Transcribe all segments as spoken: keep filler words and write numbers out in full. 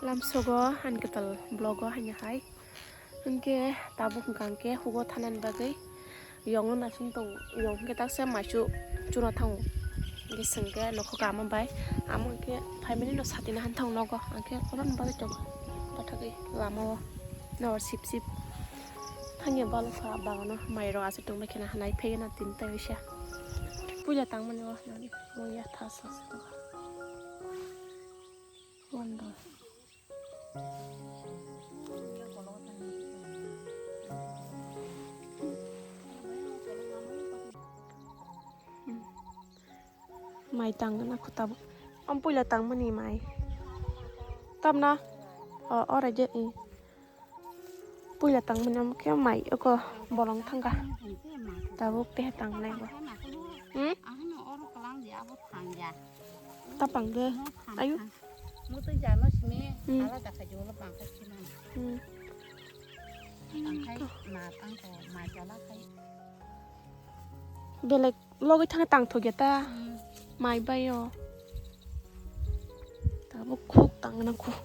Lamsogo ani kwtal vlogo haino hai. Hinkhe tabuk hwnkha hinkhe hugo thanani bagwi yongno naising tongo. Yong hinkhe taksa maisu chuna thango. Hinkhe chwng khe nokho kama bai. Amo hinkhe family no satina han thango nogo. Hinkhe oro ni bagwi tongo. Bathagwi lamao noro sip sip. Thangya balokha bagano mairok aswk tongbai kheno hanai phegena tini taiwisa. Puila tangmani o nani mungya thasa se tongkha. Wanda. Mai tangna kho tabuk. Am puila tangmani mai. Tamna. O, ora je, i. Puila tangmani am khe mai oko bolong thangkha. Tabuk te tangnai bo. Hmm? Tapang de. Ayu. Hmm. Hmm. Belek logwi thangna tangthokya ta. Hmm. Mai bai o. Tabuk khuk tangna khuk.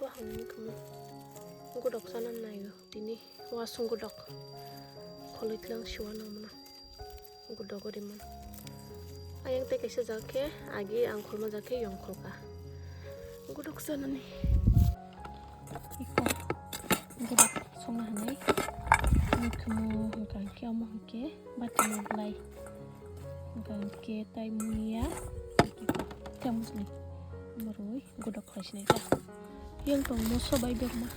Bo hamni kamo. Godok sana naio tini wasung godok. Kholoi tlang siwa nangmano. Godok rimano. Ayang tei kaisa jak khe agi ang kholma jak khe yong kholka. Godok sanani. Iko. Godok songna hanai. Ang kamo hwnkha khe omo hwnkhe bati ni belai. Hwnkha khe tai muya. Tei musli. Moroi. Godok khlai sinai ta. Yang tong moso bai berma.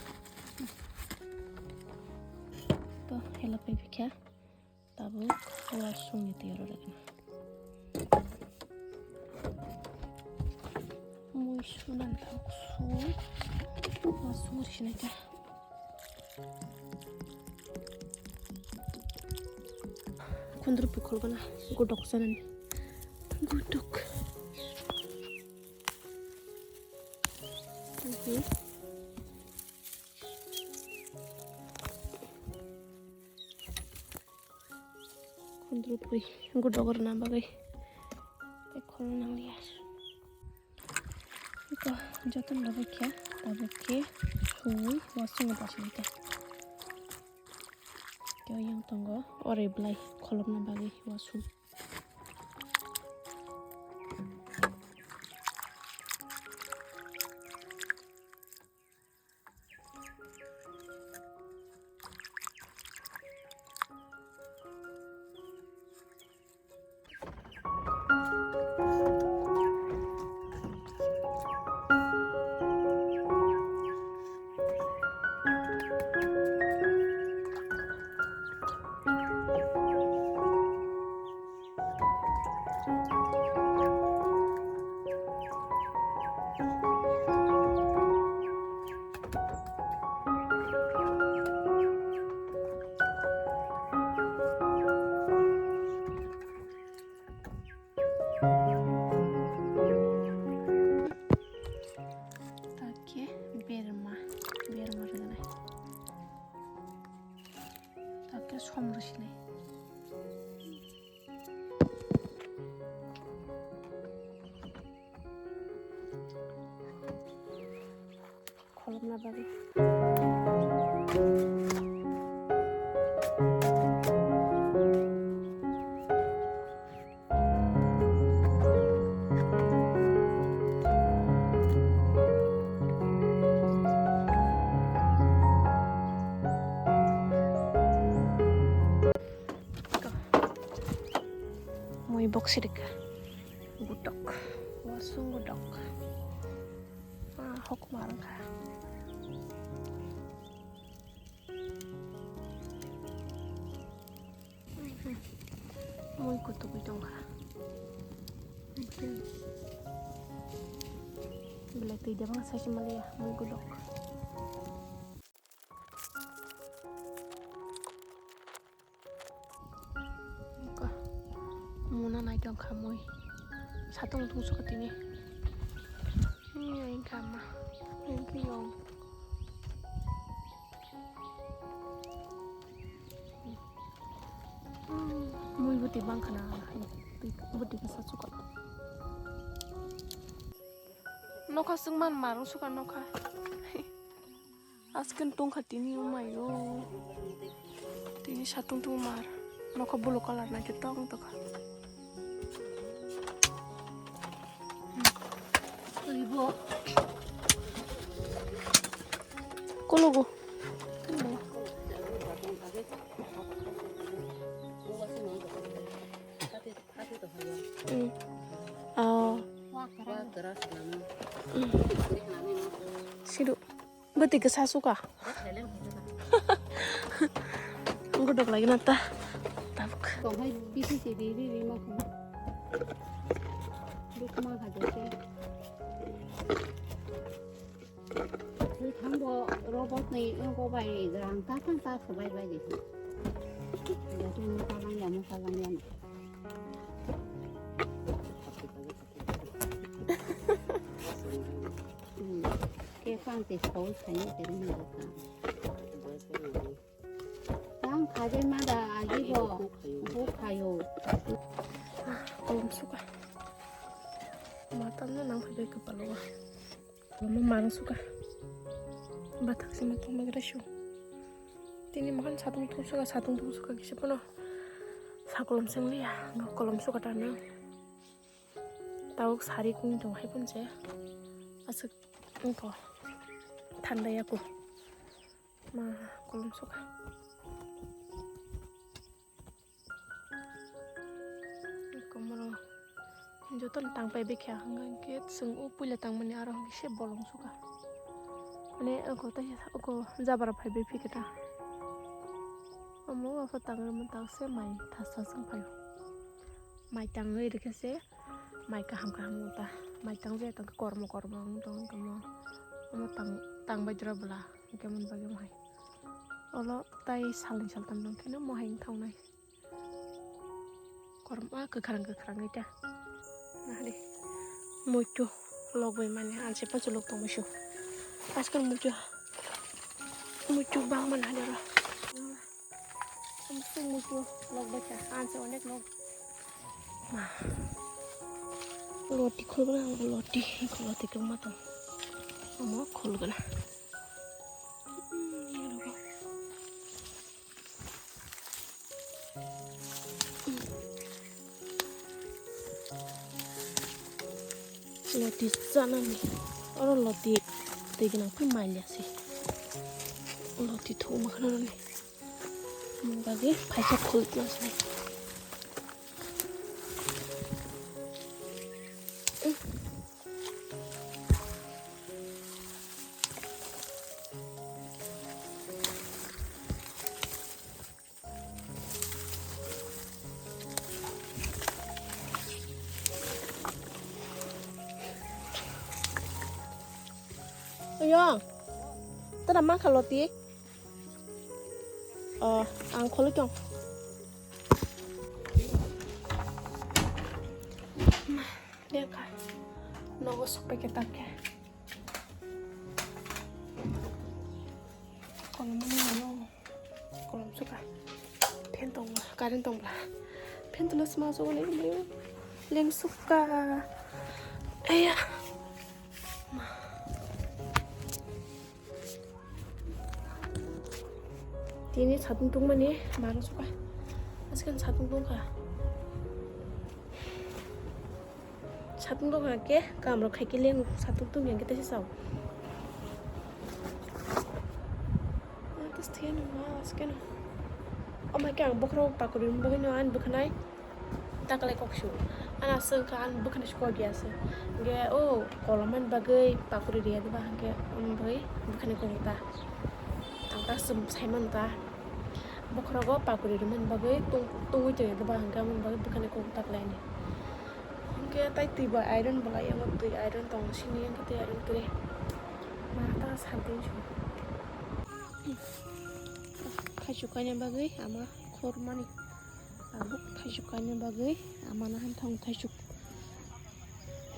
To hela pai bikha. Tabuk wasung ni tiyaro rwgwna. Mui sunan tabuk sung. Wasung ri sinai ta. Khundru pukhol gana. Godok sanani. Godok. Mhm. Khundru pui godok rwna bagwi tei khorna nangliya. Iko jotono rwbaikha tabuk khe suwi wasung o bachalaikha. Tei yang tongo ore belai kholopna bagwi wasung. Take berma, berma rwnai. Take som rwsinai. Kholopna bagwi. Mui box rika. Gudok. Wasung gudok. Ah, hok marang kha. Mui kutugwi tongkha. Belai twi debang saisi maliya mui gudok. Ka muna nai tongkha mui. Satung tung sokha tini. Ni ai kama. Ni ki yong. Mui bwtwi bangkha na, bwtwi bwsa chukha. Nokha swngman marung sukha nokha. Aswkhe tongkha tini umaio. Tini satung tung mar. Nokha blue colour nai khe tong tongkha. Kulugu. Hmm. Oh. Hmm. Sidu. Bwtwi kwsa suka. Godok lagi na ta. Tabuk. Tonghai bisi se ri ri ri ma khuma. Bukma kha jese. Ni thambo robot ni ngo bai rang ta ta ta sabai bai de. Ya tu mo ka lang ya mo ka lang ya. Ke phang te soi khai ni te ni ka. Tang khaje ma da agi bo bu khayo. Kolom suka. Matam na nang phai bai kapalo. Kolom marang suka. Bathak sima tong magra shu. Tini makan satung tung suka, satung tung suka kisa pono. Sa kolom seng liya, no kolom suka ta na. Tawuk sari kung tong hai pun se. Asuk engko. Thanda yaku. Ma kolom suka. Komoro jotono tang pai bikha hwnkhe chwng o puila tangmani aro hwnkhe se bolong suka. Mane oko tei oko jabra phai bai phikhe ta. Omo o pho tang rwmani tang se mai thasa chwng phaio. Mai tangwi rwkhe se mai kaham kaham wng ta. Mai tang je tong kormo kormo wng tong tongmo. Omo tang tang bai jora bwla hwnkhe mon bagwi mohai. Olo tai salni saltam tong kheno mohai wng thangnai. Kormo kwkhrang kwkhrang ita. Nahari. Muitu log bai mani anse pasu log tong muisu. Askal muitu. Muitu bang man hadi ro. Muitu log bai ta anse onek log. Ma. Loti khulgana loti loti tong ma tong. Omo khulgana. Loti chanani. Oro loti twi gwnang khe maliya se. Loti thuma khna ni. Mung bagwi phaisa khultna se. Oyo, tara ma kha loti? Oh, ang kholo kyong. Dia kha. Nogo sok packet tak khe. Kolom mani mano. Kolom suka. Fan tong ba, current tong bla. Fan tong sma so ne le. Leng suka. Eya. Tini satung tungmani mano suka. Askan satung tungkha. Satung tungkha ke kamrok khai ke leng satung tung yang kita sih sao. Terus tiyan mas kan. Oh my god, bokrok pakuri bagwi no an bukhnai. Taklai kok su. Ana sengkha an bwkhani su kok ya se. Ge o kolom man bagwi pakuri riya diba hangke, um, bagwi bwkhani kok ta. Ang ta sum saiman ta. Bokhorogo pakuri rimani bagwi tung-, tungwi tongya diba hangke, amoni bagwi bwkhani kok taklaini. Hingke tai twi bo iron bo lai, omo twi iron tong sini, hingke twi iron kwrwi. Ma ta sandin su. Thaichuk kaina bagwi ama khormani. Tabuk thaichuk kaina bagwi ama na hamthang thaichuk.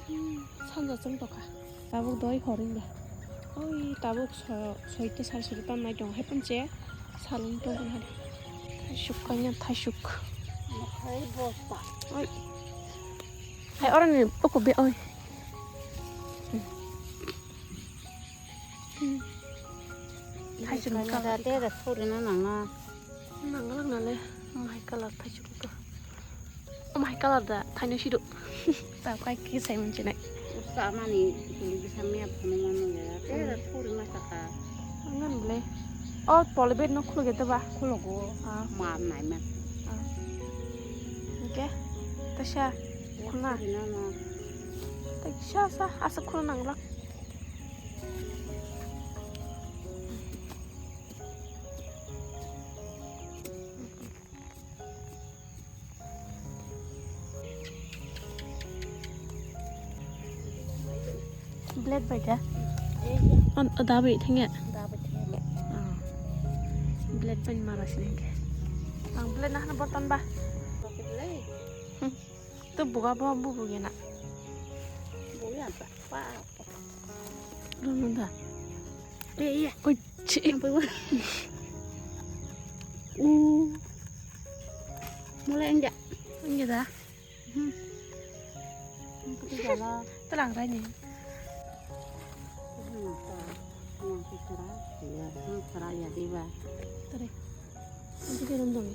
Hmm, sanja chwng tokha. Tabuk doi hor wngla. Oi, tabuk so-, soita sal sori tannai tong hai punche salung tong hai. Thaisuk kanya thaisuk. Hai bosta. Oi. Hai oroni uku be oi. Hmm. Hmm. Thaisuk kanya kala da te da thori na nang na. Nang lang na le. Mai kala thaisuk to. Oh my color da, thaino sido. Ta kai ki sai mun chinai. Usa mani tuli bisa mia phone mano ya. Tera thuri ma saka. Ngan ble. Oh, polybag no khulu gete ba. Khulu go. Ah. Ma nai ma. Ah. Oke. Tasha. Khulna. Thuri na ma. Tasha sa asa khulna nangla. Blade bai da? An, da bai thangya? Da bai thangya. Ah. Blade bai mara sini ke. Ang blade na hana borton ba? Blade. Hmm. Tu buga bo bu bugi na. Bugi apa? Pa. Rano da. Eh, iya. Oi, chi. Sampai wah. Uh. Mulai enggak? Enggak dah. Hmm. Itu jalan. Telang rai ni. Ini apa? Ini apa, Sarah? Iya, ini Sarah ya, Dewa. Tarik. Nanti dia nonton.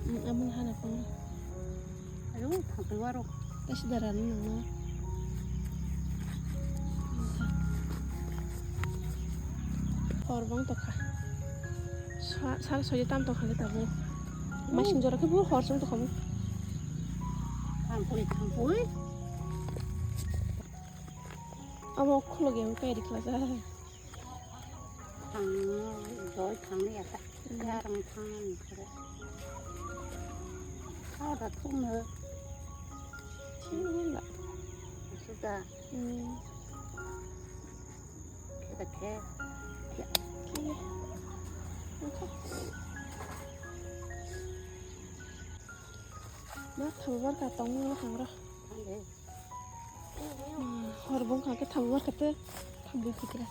Hmm, aman hana pang. Ayo, thangwi waro. Kasi darani nangna. Hor bang tokha. Sa-, sal soya tam tokha le tabo. Mai sinjora khe bo hor song tokha mo. Thangpui, thangpui. Abo khulok yang kai dik la ja. Thang, doi thang ya ta. Hmm. Yarang thang ni kare. Kha da thung ne. Thung la. Sudah. Hmm. Kita ke. Ya. Oke. Ba, thabu barka tong mo hangra. Ande. Hmm, hor bong kha ke thabu barka te. Thabu kitra.